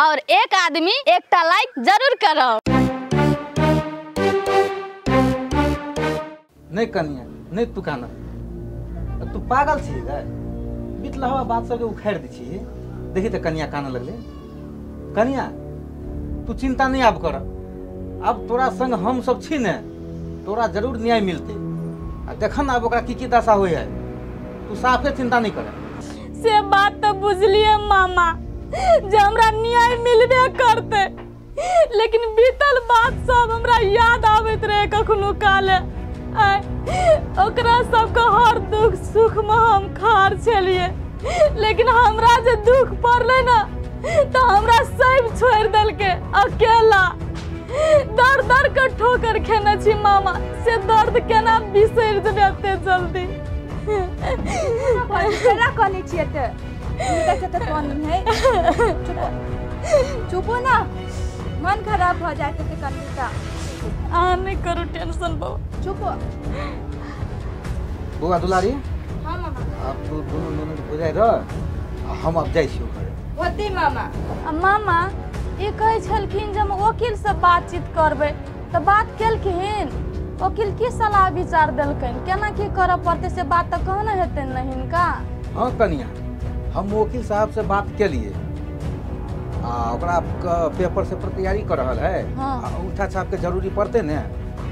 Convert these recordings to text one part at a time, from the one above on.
और एक आदमी एकटा लाइक जरूर करब। नहीं कनिया नहीं तू काना, तू पागल छी रे, बीतला हवा बात सबके उखाड़ दै छी। देखी त कनिया काना लगले। कनिया तू चिंता नहीं आब कर, अब तोरा संग हम सब छी ने, तोरा जरूर न्याय मिलते। आ देख न अब ओकरा की की दशा होइ है, तू साफे चिंता नहीं कर। से बात तो बुझलिए मामा जे हमरा न्याय मिलबे करते, लेकिन बीतल बात सब हमरा याद आबैत रहे कखनो काले। ओकरा सबके हर दुख सुख में हम खार छलिए, लेकिन हमरा जे दुख पड़ले ना तो हमरा सब छोड़ देलके अकेला। दर दर के ठोकर खेने छी मामा, से दर्द केना बिसरि जेबै एते जल्दी। केना कहने छियै एते तऽ कनी है, चुपो ना, मन खराब भऽ जायत एते कनिटा। अहाँ नहीं करू टेंशन बौआ, चुपो। बौआ दुलारी। हाँ मामा। अब तू दोनों ननद हो जाए रह, हम अब जाइ छी घरे। होती मामा। आ मामा ई कहै छलखिन जे हम वकील से बातचीत करबै, तऽ बात केलखिन? वकील की सलाह विचार देलखिन, केना की करऽ पड़तै से बात तऽ कहने हेतनि ने हिनका? हाँ कनिया, हम वकील साहब से बात केलिए आ ओकरा पेपर से पर तैयारी कर रहल है। हाँ। आ अंगूठा छाप के जरूरी पड़ते ने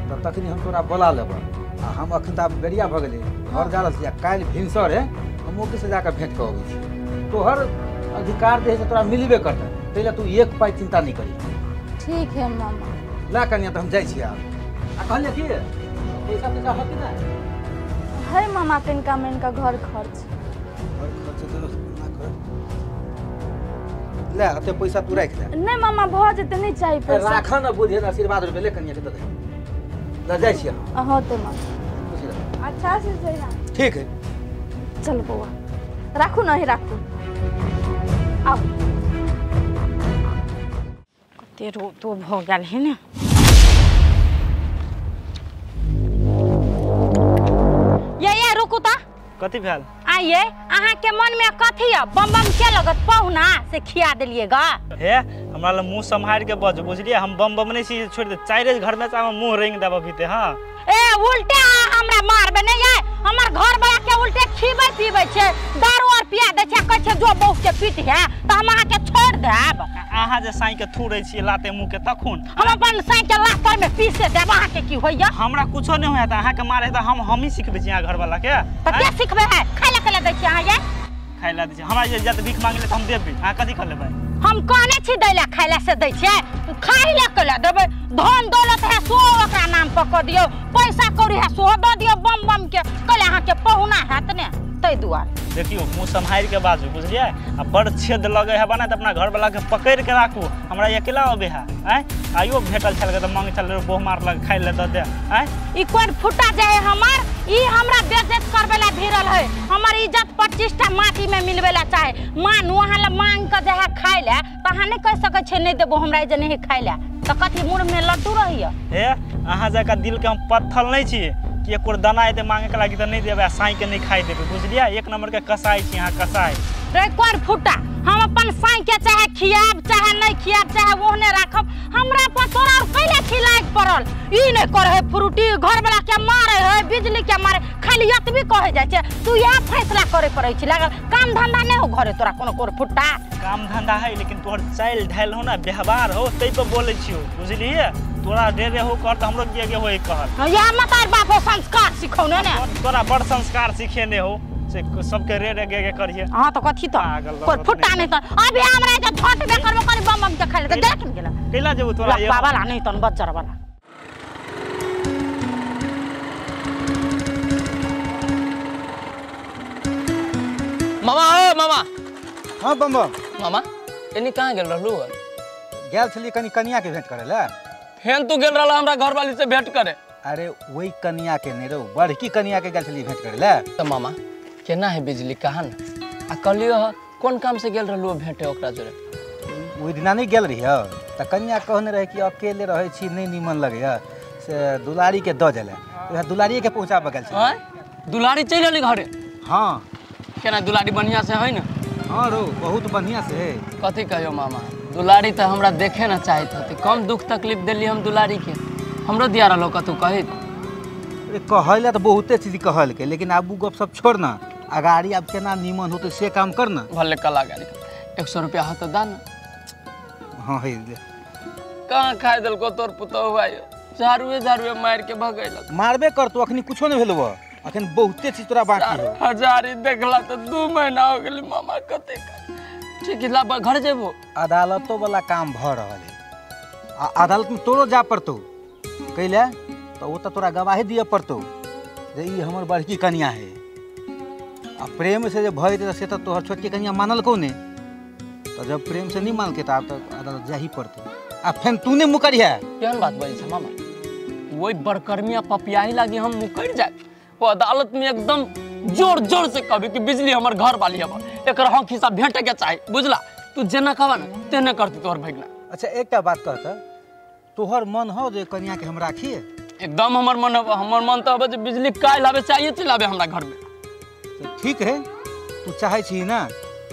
तब तखनी हम तोरा बोला लेब। आ हम अखन तऽ आब बेरिया भऽ गेलै, घर जा रहल छी। आ काल्हि भिनसर है हम वकील से जाकर भेंट कऽ अबै छी। तोहर अधिकार जे है से तोरा मिलबे करतै, ताहि लए तू एक पाइ चिंता नहीं करी। ठीक है मामा। ला कनिया तऽ हम जाइ छी आब। आ कहलियै कि पैसा तैसा है कि नहि? है मामा तनिका मनिका घर खर्च। घर खर्च तऽ ना कर ले, एते पैसा तू राखि ले। नहीं मामा भऽ जेतै, नहीं चाही पैसा। राख न बुझे न, आशीर्वाद रुपये ले कनिया के दऽ दे। ले जाइ छी हम। हाँ तो मामा अच्छा से जइहा। ठीक है चल बौआ, राखू नहीं राखू। आउ कते रौदो भऽ गेल है ने। ये रुकू त। कथी भेल? आइए अहाँ के मन में कथी है? बम बम के लगत पहुना से खिया देलिए गा। हे हमरा ल मुंह सम्हार के बज बुझलिए, हम बम बम नहीं छी छोड़ दे, चाइरे घर में से मुंह रेंग देब अभी ते। हां ए उल्टे हमरा मारबे नहीं है, हमर घर वाला के उल्टे खीबै पीबै छै, दारू और पिया दै छै, कहै छै जो बहू के पीट है त हम अहाँ के छोड़ देब। अहाँ जे साई के थूरै छी लाते मुंह के, तखन हम अपन साई के लात में पीसे देब। अहाँ के की होइया? हमरा कुछो नहीं होया त अहाँ के मारे त हम ही सिखबै छी अहाँ घर वाला के। त के सिखबै है? खाय ला के दै छी अहाँ? ये खाय ला दै छी हमरा, जे जत भीख मांगले त हम देबै। अहाँ कथी कर लेबै? हम कहने छी दै ला खाय ला से दै छियै, खाय ला के ला देबै। धन दौलत है सो ओकरा नाम पर क दियौ, पैसा कौड़ी है सो दऽ दियौ बम बम के। कहले अहाँ के पहुना हैत ने तै दुआरे। देखियो मुँह सम्हारि के बाजू बुझलिए। आ बड़ छेद लगे है बना त अपना घर वाला के पकड़ के राखू, हमरा अकेला अबे है। आय आइयो भेटल छल त मांगे छल बोह मारलक खाइ ले दऽ दे। आय ई कोन फुटा जाए हमर, ई हमरा बेइज्जत करबे ला भिरल है, हमर इज्जत 25 टा माटी में मिलबे ला चाहे। मानू अहाँ ला मांग के जे है खाइ ले त अहाँ नहीं कह सकै छियै नहीं देबो हमरा जे नहीं खाइ ले, त कथी मुड़ में लड्डू रहिय? हे अहाँ जका दिल के हम पत्थर नहीं छी कि एको दाना एते मांगे के लागी त नहीं देबै, साई के नहीं खाइ देबै बुझलिए। एक नंबर के कसाई छी अहाँ, कसाई रे कोन फुटा। हम अपन साई के चाहे खियाब चाहे नहीं खियाब चाहे ओहने राखब, हमरा पर तोरा और कैले खिलाय पड़ल? ई नहीं करे है फ्रूटी, घर वाला के मारे है, बिजली के मारे, खाली एतबी कहे जाय छै। तू इएह फैसला करे पड़ै छै लागल। काम धंधा नहीं हो घरे तोरा कोनो कोर फुटा? काम धंधा है लेकिन तोहर चालि ढालि हो ना, व्यवहार हो तै पर बोलै छियौ बुझलिए। तोरा डेरे हो कर त हमरो के के होई कहल। या मतार बाप हो संस्कार सिखौने ने तोरा बड़ संस्कार सिखेने हो से सबके रे रे गे गे करिए। हां त कथी त कोर फुटा नहीं त अभी हमरा जे झट बे करबो करी बम बम के खाइ ले त देख गेला कैला जेबो तोरा ये बाबा ला नहीं तन बच्चर वाला। मामा ओ मामा। हां बम बम। मामा एनी कहां गेल रहलू? गेल छली कनी कनिया के भेंट करे ला। फेन तू गेल रहला हमरा घर वाली से भेंट करे? अरे वही कनिया के नहीं रो, बड़की कनिया के गेल छली भेंट करे ला। त मामा केना है बिजली कहां? आ कहलियो कोन काम से गेल रहलू भेंटे ओकरा जोरे? ओहि दिना नहीं गेल रही त कनिया कहने रहे कि अकेले रहे छी नहीं नीमन लगे से दुलारी के the जले, वह दुलारी के पहुंचाबे गेल छी। दुलारी चलि गेली घरे? हाँ। केना दुलारी बढ़िया से है ना? हाँ रो बहुत बढ़िया से है। कथी कहियो मामा, दुलारी तो हमरा देखे ना चाहत होते, कम दुख तकलीफ देली हम दुलारी के, हमरो दिया रहलो कतौ कहित। अरे कहला तो बहुते चीज कहल के, लेकिन आबू गप सब छोड़ ना, अगाड़ी अब केना नीमन होते से काम कर ना। भले कल अगाड़ी 100 रुपया हो तो दान। हाँ है ले। कहाँ खाए देलको तोर पुतहु आयो, झाड़ुए झाड़ुए मार के भगैलक। मारबे कर तो अखनी कुछो नहीं भेलौ, अखन बहुते चीज तोरा बाकी है। हजारी देखला तो 2 महीना हो गेल मामा कते। ठीक है ला घर जेबो। अदालतो वाला काम भ रहल है, आ अदालत में तोरो जा पड़तो, कैले तो वो तो तोरा गवाही दिए पड़तो जे ई हमर बड़की कन्या है। आ प्रेम से जे भय से तो तोहर छोटकी कन्या मानल को ने, तो जब प्रेम से नहीं मानल के तो आब तो अदालत जा ही पड़तो। आ फेन तू ने मुकरिया केहन बात बजै छै मामा, वही बड़कर्मिया पपियाही लागी हम मुकर जाए। वो अदालत में एकदम जोर जोर से कहबी कि बिजली हमर घर वाली है, एकर हक हिस्सा भेटे के चाही, बुझला? तू जेना कहबा ना तेना करती तोहर भगना। अच्छा एकटा बात कहता, तोहर मन हो जे कन्या के हम राखिए? एकदम हमर मन हो, हमर मन तो हबे जे बिजली काल्हि आबे चाहिए चलि आबे हमरा घर में। तो ठीक है, तू चाहे छी ना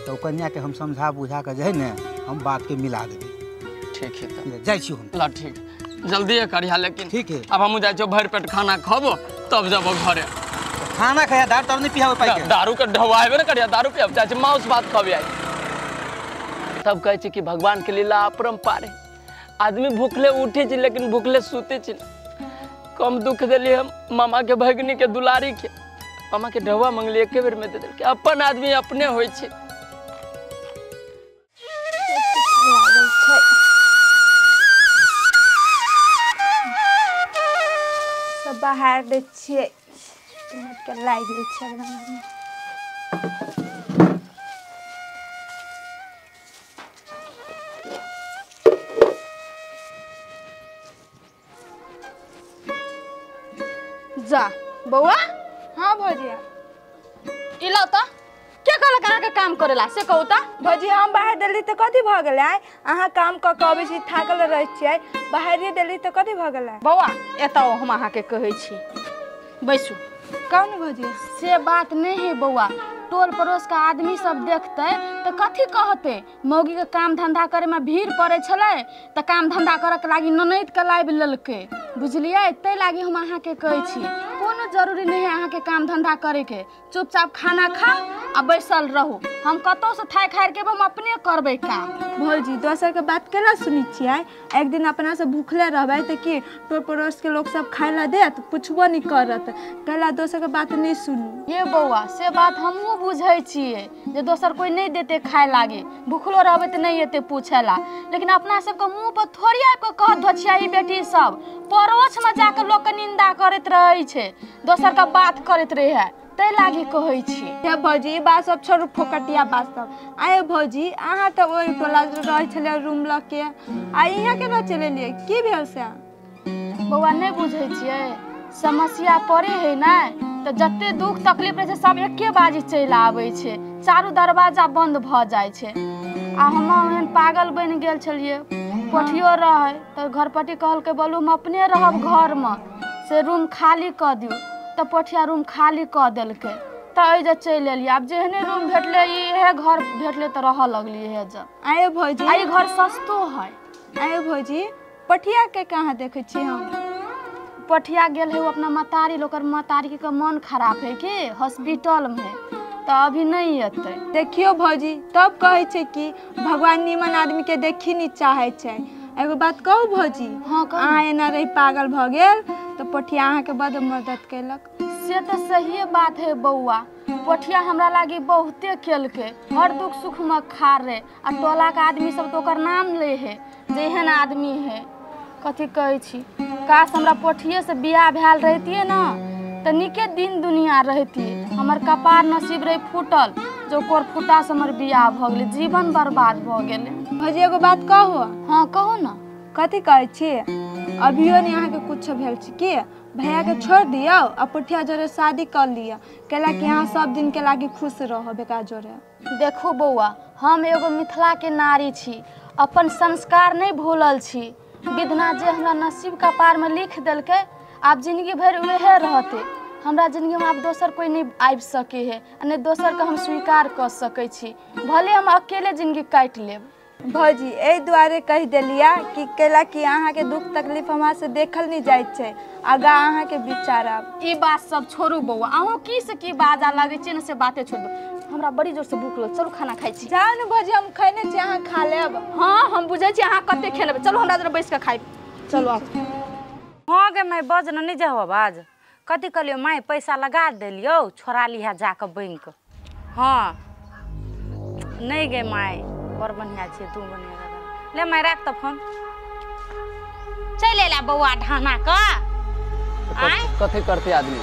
तो कन्या के हम समझा बुझा के जे है ने हम बात के मिला देबै। ठीक है तब जाइ छी हम। ला ठीक, जल्दी करिहा लेकिन। ठीक है। अब हम जाइ छियौ भरि पेट खाना खबो तब जबो घरे। खाना खाया दारू तारू नहीं पियाबे पाइ के? दारू के ढवाबे ने करिया, दारू पियाब चाहे मांस भात खबे आई। तब कहै छै कि भगवान के लीला अपरंपार है, आदमी भूखले उठे छै लेकिन भूखले सुते छै। कम दुख देली हम मामा के भगनी के दुलारी के, मामा के ढवा मंगली एके बेर में दे देलकै। अपन आदमी अपने होइ छै। सब बाहर दै छियै के लागि गेल छै। जा बौआ। हाँ भौजी ई लाउ त, के कहलक अहाँके काम करेला से कहू त। भौजी हम बाहर देली तऽ कथी भऽ गेलै? अहाँ काम कऽ के अबै छी थाकल रहै छियै, बाहरिए देली तऽ कथी भऽ गेलै? बौआ एतऽ हम अहाँके कहै छी, बैसू। कहू ने भौजी। से बात नहीं है बौआ, टोल पड़ोस के आदमी सब देखते तो कथी कहते? मौगी के काम धंधा करे में भीड़ पड़े छलै तो काम धंधा करे के लागी ननैद के लाबि लेलकै, बुझलियै? तै लागी हम अहाँके कहै छी कोनो जरूरी नहीं है अहाँके काम धंधा करे के, चुपचाप खाना खाउ आ बैसल रहू। हम कतौ से थाकि हारि के हम अपने करबै काम। भौजी दोसर के बात केना सुनै छियै? एक दिन अपना से भूखले रहबै तऽ की टोल पड़ोस के लोग सब खाय ला देत, पुछबो नहीं करत, कैला दोसर के बात नहीं सुनू। ये बौआ से बात हमहूँ बुझै छियै जे दोसर कोई नहीं देते खाय लागे, भूखलो रहबै तऽ नहीं एते पूछेला, लेकिन अपना सबके मुँह पर थोड़ी आबि कऽ कहत धोछियाही बेटी सब, पड़ोस में जाके लोग के निंदा करैत रहै छै, दोसर के बात करैत रहै, तै लागी कहै छी। हे भौजी ई बात सब छोड़ू, फोकटिया बात सब। आये भौजी अहाँ तऽ ओहि टोला रहै छलियै रूम लऽ के, आ इहाँ केना चलि एलियै, की भेल से? बौआ नहि बुझै छियै, समस्या पड़े है ने तऽ जते दुख तकलीफ रहै छै सब एके बाजी चलि आबै छै, चारू दरवाजा बंद भऽ जाइ छै। आ हम एहन पागल बनि गेल छलियै, कोठियो रहै तऽ घरपट्टी कहलकै बोलू हम अपने रहब घरमे, से रूम खाली कऽ दियौ, तऽ पोठिया रूम खाली कऽ देलकै, तऽ एहि जे चलि एलियै। आब जेहने रूम भेटलै इएह घर भेटलै तऽ रहऽ लगलियै इएह जब। आये भौजी आ ई घर सस्तो है। आये भौजी पठिया के कहाँ देखै छी हम? पठिया गेल है ओ अपना महतारी, ओकर महतारी के मन खराब है कि हॉस्पिटल में, तऽ अभी नहीं एतै। देखियौ भौजी तब कहै छै कि भगवान नीमन आदमी के देखी नहीं चाहै छै। एगो बात कहू भौजी? हाँ कहू। अहाँ एना रही पागल भऽ गेल तऽ पोठिया अहाँके बड मदद केलक। से तऽ सहिए बात है बौआ, पोठिया हमरा लागी बहुते केलकै, हर दुख सुख में खार रहे, आ टोला के आदमी सब तो ओकर नाम ले है जे एहन आदमी है। कथी कहै छी, काश हमरा पोठिए से बियाह भेल रहितियै ना तऽ नीके दिन दुनिया रहितियै। हमर कपार नसीब रहे फूटल, जो ओकर फूटा से हमर बियाह भऽ गेलै, जीवन बर्बाद भऽ गेलै। भौजी एगो बात कहू? हाँ कहू ना। कथी कहै छी? अभियो नहीं अहाँके कुछो भेल छै की? भैया के छोड़ दियौ आ पोठिया जोरे शादी कर लिअ, कैला कि अहाँ सब दिन के लागी खुश रहब एकरा जोरे। देखू बौआ हम एगो मिथिला के नारी छी, अपन संस्कार नहीं भूलल छी। विधना जे हमरा नसीब कपार में लिख देलकै आब जिंदगी भरि उहे रहते, हमरा जिंदगी में आब दोसर कोई नहीं आबि सके है आ नहि दोसर के हम स्वीकार कऽ सकै छी, भले हम अकेले जिंदगी काटि लेब। भौजी एहि दुआरे कहि देलिया कि कैला कि अहाँके दुख तकलीफ हमरा से देखल नहीं जाइत छै, आगा अहाँके विचारब। ई बात सब छोड़ू बौआ, अहूँ की से की बाजा लागै छै ने से बाते छोड़ू। हमरा बड़ी जोर से भूख लगल, चलू खाना खाइ छी। जाउ ने भौजी, हम खैने छी, अहाँ खा लेब। हाँ हम बुझै छी अहाँ कते खेलेबै, चलू हमरा जरा बैस कऽ खाइ। चलू आब। हाँ गे माय, बज न नहीं जाओ आवाज। कथी कहलियौ माय, पैसा लगा देलियौ, छोड़ा लिहा जाकऽ बैंक। हाँ नहीं गे माय, बड़ बढ़िया छै, तू बढ़िया। ले माय राख तऽ फोन। चलि अयला बौआ ढाना कऽ। कथी करते आदमी?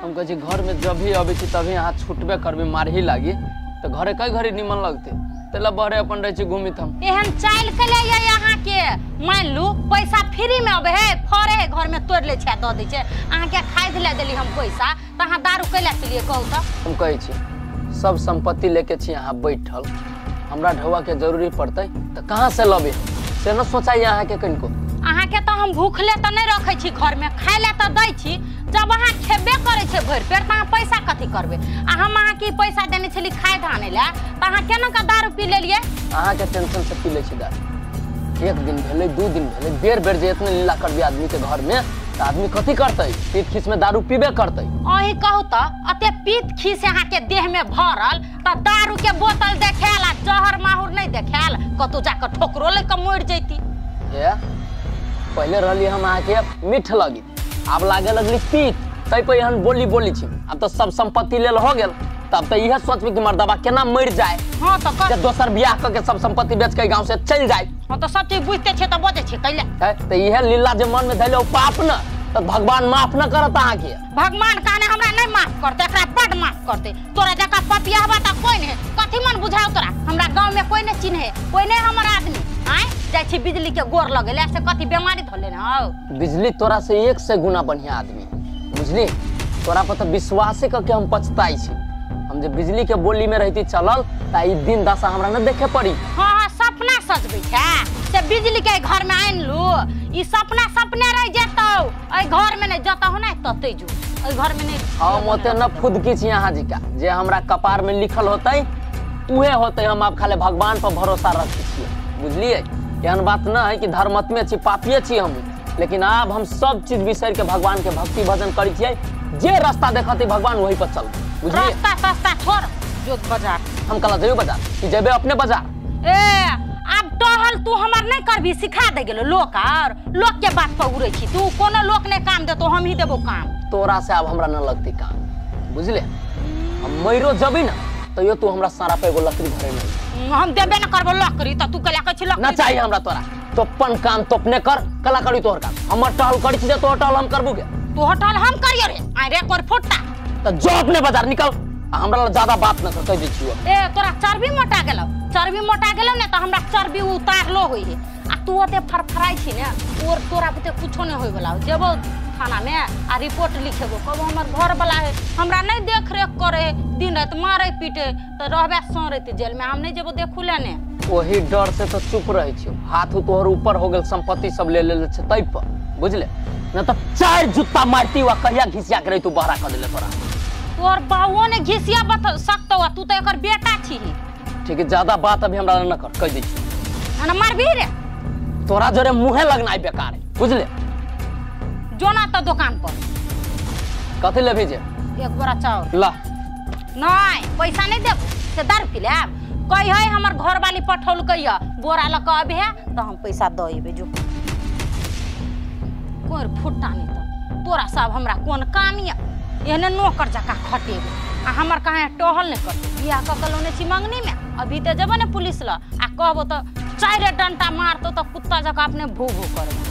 हम कहै छी घर में जब भी अबै छी तभी अहाँ छुटबे करबे, मारही लागी तऽ घरे कई घड़ी निमन लगते, तेला बहरे अपन रहै छी घूमित हम। एहन चालि के ले अहाँ के, मान लू पैसा फ्री में अबै है, फरे है घर में तोड़ि लै छै दऽ दै छै। अहाँके खाइ लै देली हम पैसा तऽ अहाँ दारू कैला पिलियै कहू तऽ? हम कहै छी सब संपत्ति लेके छी अहाँ बैठल, हमरा ढौआ के जरूरी पड़तै तऽ कहाँ से लबे से न सोचाइए अहाँके कनिको। अहाँके तऽ हम भूखले तऽ नहि रखै छी घर में, खाइ लए तऽ दै छी। जब अहाँ खेबे करै छै भरि पेट तऽ अहाँ पैसा कथी करबै? आ हम अहाँके पैसा देने छली खाय धानै लए तऽ अहाँ केना कऽ दारू पी लेलियै? अहाँके टेंशन से पी लै छी दारू। एक दिन भेलै, 2 दिन भेलै, बेर बेर जे इतने लीला करबै आदमी के घर में तऽ आदमी कथी करतै? पीत खीस में दारू पीबे करतै। अहीं कहू तऽ अते पीत खीस अहाँके देह में भरल तऽ दारू के बोतल देखायल आ जहर माहुर नहीं देखायल, कतौ जाकऽ ठोकरो लऽ कऽ मरि जैती। ए पहले रहली हम अहाँके मीठ लगी, आब लागे लगली पीत, तै पर एहन बोली बोली छी। आब तऽ सब संपत्ति लेल हो गेल, तब तऽ इहे सोचबी कि मर्दबा केना मरि जाए। हाँ तऽ दोसर बियाह कऽ के सब संपत्ति बेच के गाँव से चलि जाए। हाँ तऽ सब चीज बुझते छियै तऽ बजै छियै कैले? तऽ इहे लीला जे मन में धैले ओ पाप न, तऽ भगवान माफ न करत अहाँके। भगवान कहने हमरा नहीं माफ करते, एकरा बड माफ करते। तोरा जकाँ पपियाहबा तऽ कोइ नहीं। कथी मन बुझाओ तोरा? हमरा गाँव में कोइ नहीं चिन्हे, कोइ नहीं हमर आदमी। आँय जाइ छी बिजली के गोर लगेले से कथी बेमारी धोले न हौ? बिजली तोरा से 1 से गुना बढ़िया आदमी, बुझली? तोरा पर तऽ विश्वासे करके हम पछताई छी। हम जे बिजली के बोली में रहती चलल तऽ ई दिन दशा हमरा न देखे पड़ी। हाँ हाँ सपना सजबै छै से बिजली के घर में आनि लू, ई सपना सपने रह जेतौ। एहि घर में नहीं जतौ ने ततै जो, एहि घर में नहीं। हम ओते न फुदकी छी अहाँ जी का, जे हमरा कपार में लिखल होतै उहे होतै। हम आब खाली भगवान पर भरोसा रखै छियै, बुझलियै? एहन बात न है कि धर्मत्मे छी, पापिये छी हम, लेकिन आब हम सब चीज बिसरि के भगवान के भक्ति भजन करै छियै। जे रास्ता देखतै भगवान वही पर चलबै, बुझलियै? रास्ता सस्ता छोड़, जो बाजार। हम कला जइयो बाजार कि जेबै अपने बाजार? ए आब टहल तू हमर नहीं करबी, सिखा दे गेलो लोक, और लोक के बात पर उड़ै छी तू। कोनो लोक नहीं काम देतो, हम ही देबो काम। तोरा से आब हमरा न लगती काम, बुझले? हम मरियो जबी ना तैयो तू हमरा सारा पे एगो लकड़ी भरे नहीं। हम देबे न करबो लकड़ी तऽ तू कला कहै छी लकड़ी ना चाहिए हमरा। तोरा तोपन काम तोपने कर, कला करी तोहर काम। हमर टहल करी छी जे तोहर टहल हम करबू के? तोहर टहल हम करियो रे? आइ रे कोर फुट्टा। तऽ जो अपने बाजार निकल, हमरा ला ज्यादा बात न कर, कहि दै छियौ। ए तोरा चर्बी मोटा गेलौ, चर्बी मोटा गेलौ ने तऽ हमरा चर्बी उतारलो होइ है। आ तू ओते फरफराइ छी ने, और तोरा बुते कुछो नहीं होय वाला। जेबो थाना में आ रिपोर्ट लिखेबो, कहबो हमर घर वाला है हमरा नहीं देख रेख करे, दिन रात मारे पीटे, तऽ रहबे सड़ैत जेल में। हम नहीं जेबो देखू ले ने। ओही डर से तो चुप रहै छियौ। हाथ तोहर ऊपर हो गेल, संपत्ति सब ले ले छै तै पर, बुझले? न तऽ 4 जुत्ता मारती वा कहिया घिसिया के रही तू बहरा कऽ देले तोरा। तोहर बाबुओ ने घिसिया बत सकतौ, तू तऽ एकर बेटा छीही। ठीक है, ज्यादा बात अभी हमरा न कर, कहि दै छियौ। ना मारबी रे? तोरा जोरे मुँहे लगनाइ बेकार है, बुझले? जो ना तऽ दुकान पर। कथी लेबही जे? 1 बोरा चाउर। ला। नहीं पैसा नहीं देबो से दारू पी लेब। कही है हमर घर वाली पठौलकै है, बोरा लऽ कऽ अबिहे तऽ हम पैसा दऽ अयबै। जो कोर फुट्टा नहीं तऽ तोरा सब हमरा कोन काम यऽ? एहने नौकर जकाँ खटेबै आ हमर कहाँ टहल नहीं करतै। बियाह कऽ के लौने छी मंगनी में, अभी तऽ जेबो ने पुलिस लग आ कहबो तऽ 4 डंटा मारतौ तऽ कुत्ता जकाँ अपने भू भू करबै।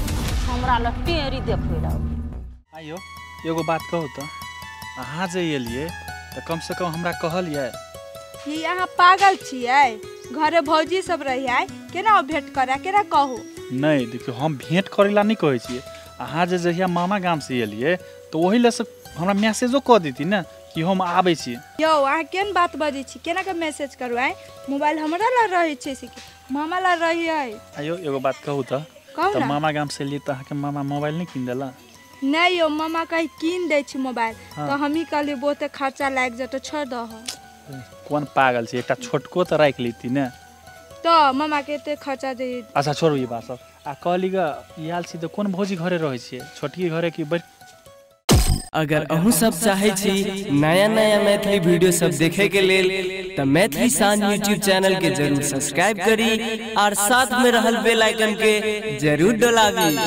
हमरा लग टेरी देखबै लग। आइयो एगो बात कहू तऽ, अहाँ जे एलियै तऽ कम से कम हमरा कहलियै। ये अहाँ पागल छियै? घरे भौजी सब रहियै, केना भेंट करै, केना कहू? नहीं देखियौ, हम भेंट करै ला नहीं कहै छियै। अहाँ जे जहिया मामा गाम से एलियै तऽ ओहि लए से हमरा मैसेजो कऽ देती ने कि हम आबै छी। यौ अहाँ केहन बात बजै छी, केना के मैसेज करू? आइ मोबाइल हमरा लग रहै छै से मामा लग रहियै? आइयो एगो बात कहू तऽ, तऽ मामा गाम से एलियै तऽ अहाँके मामा मोबाइल नहीं कीन देला? नहीं यौ, मामा कहीं कीन दै छै मोबाइल, तऽ हमही कहलियै बहुते खर्चा लागि जेतौ, छोड़ दह। कोन पागल छै, एकटा छोटको तऽ राखि लेती ने। तऽ मामा के एते खर्चा जे। अच्छा छोड़ू ई बात सब। आ कहली ग आयल छी तऽ कोन भौजी घरे रहै छियै, छोटकी घरे कि बड़? अगर अहूँ सब चाहे छी नया नया मैथिली वीडियो सब देखे के लेल त मैथिली शान यूट्यूब चैनल के जरूर सब्सक्राइब करी और साथ में रहल बेल आइकन के जरूर दबाबी।